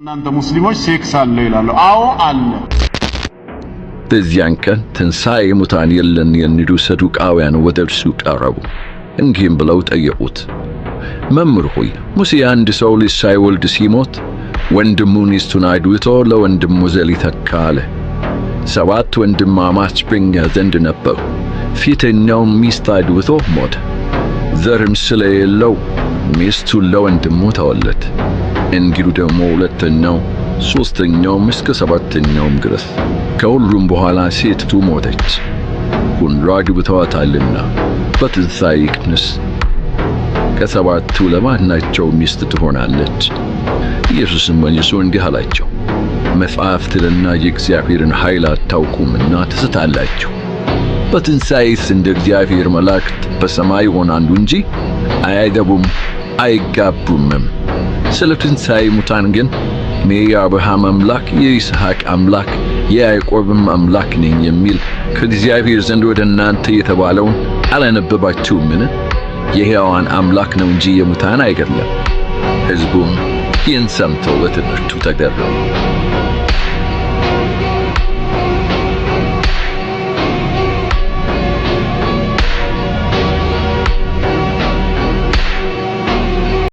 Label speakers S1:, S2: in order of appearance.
S1: እናንተ ሙስሊሞች ሴክስ አለ ይላሉ። አዎ አለ።
S2: በዚያን ቀን ትንሣኤ ሙታን የለም የሚሉ ሰዱቃውያን ወደ እርሱ ቀረቡ፣ እንዲህም ብለው ጠየቁት። መምህር ሆይ፣ ሙሴ አንድ ሰው ልጅ ሳይወልድ ሲሞት ወንድሙ ሚስቱን አግብቶ ለወንድሙ ዘር ይተካ አለ። 7 ወንድማማች በእኛ ዘንድ ነበሩ። ፊተኛው ሚስት አግብቶ ሞተ። ዘርም ስለሌለው ሚስቱን ለወንድሙ ተወለት። እንዲሁ ደግሞ ሁለተኛው፣ ሦስተኛውም እስከ 7ኛውም ድረስ። ከሁሉም በኋላ ሴቲቱ ሞተች። ሁሉ አግብተዋታልና በትንሣኤ ቀንስ ከ7ቱ ለማናቸው ሚስት ትሆናለች? ኢየሱስም መልሶ እንዲህ አላቸው፣ መጻሕፍትንና የእግዚአብሔርን ኃይል አታውቁምና ትስታላችሁ። በትንሣኤስ እንደ እግዚአብሔር መላእክት በሰማይ ይሆናሉ እንጂ አያገቡም አይጋቡምም። ስለ ትንሣኤ ሙታን ግን እኔ የአብርሃም አምላክ የይስሐቅ አምላክ የያዕቆብም አምላክ ነኝ የሚል ከእግዚአብሔር ዘንድ ወደ እናንተ የተባለውን አላነበባችሁምን? የሕያዋን አምላክ ነው እንጂ የሙታን አይደለም። ሕዝቡም ይህን ሰምተው በትምህርቱ ተገረሙ።